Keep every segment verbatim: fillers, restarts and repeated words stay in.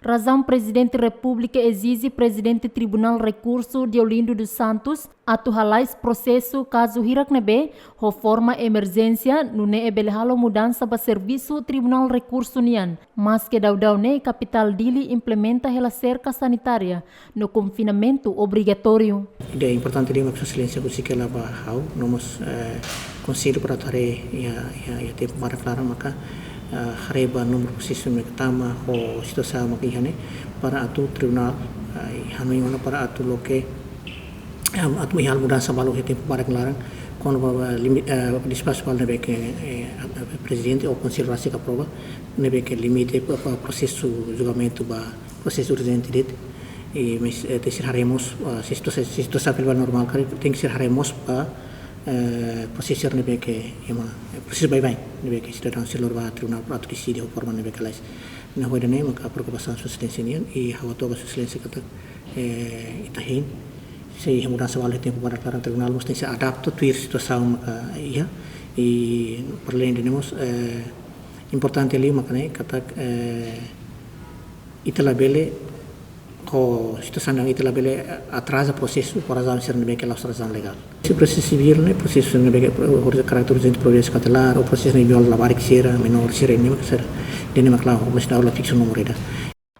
Razaun Prezidente Repúblika ezije Prezidente Tribunál Rekursu Deolindo dos Santos atu halais prosesu kazu hirak ne'ebé ho forma emerjénsia, nune'e bele halo mudansa ba servisu Tribunál Rekursu nian. Maske daudaun ne'e, kapitál Dili implementa hela serka sanitária no konfinamentu obrigatóriu. Ida importante liu mak Sua Exelénsia husik hela ba ha'u, no mós, eh, konsellu para atu haree iha, iha, iha tempu badak laran maka, eh, haree ba númeru prosesu ne'ebé tama ho situasaun mak iha ne'e para atu tribunál, eh, hanoin ona para atu loke, eh, atu iha mudansa balu iha tempu badak laran, kona-ba, ba limi-, eh, despaxu balu ne'ebé ke, eh, Prezidente ou Konsellu rasik aprova, ne'ebé ke limite, eh, prosesu julgamentu ba prosesu urjente de'it. I, mas, eh, tenke ser haree mós, ah, se situa-, se situasaun fila ba normál karik, tenke ser haree mós ba, eh, prosesu ne'ebé ke ema, eh, prosesu baibain ne'ebé ke sidadaun sei lori ba tribunál para atu deside ho forma ne'ebé ke lalais. Ne'e ho ida-ne'e maka preokupasaun Sua Exelénsia nian, i ha'u hato'o ba Sua Exelénsia katak, eh, ita hein, se iha mudansa balu iha tempu badak laran, tribunál mós tenke ser adapta tuir situasaun maka iha, i para além de ne'e mós, eh, importante liu maka ne'e katak, eh, ita labele, ho situasaun ne'e ita labele atraza prosesu ho razaun sira ne'ebé ke la'ós razaun legál. Se prosesu sivíl ne'e, prosesu ne'ebé ke, eh, karáter urjente, providénsia kautelár, ou prosesu ne'ebé envolve labarik sira, menór sira, ne'e mak sira, ida-ne'e mak la'o, mas dala fiksaun númeru ida.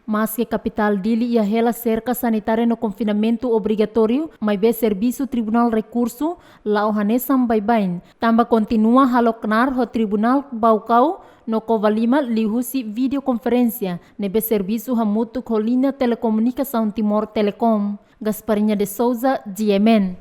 Maske kapitál Dili iha hela serka sanitária no konfinamentu obrigatóriu, maibé servisu Tribunál Rekursu la'o hanesan baibain. Tanba kontinua halo knaar ho Tribunál Baucau no Covalima liuhusi videokonferénsia, ne'ebé servisu hamutuk ho liña telekomunikasaun Timor Telecom. Gasparinha de Souza, G M N.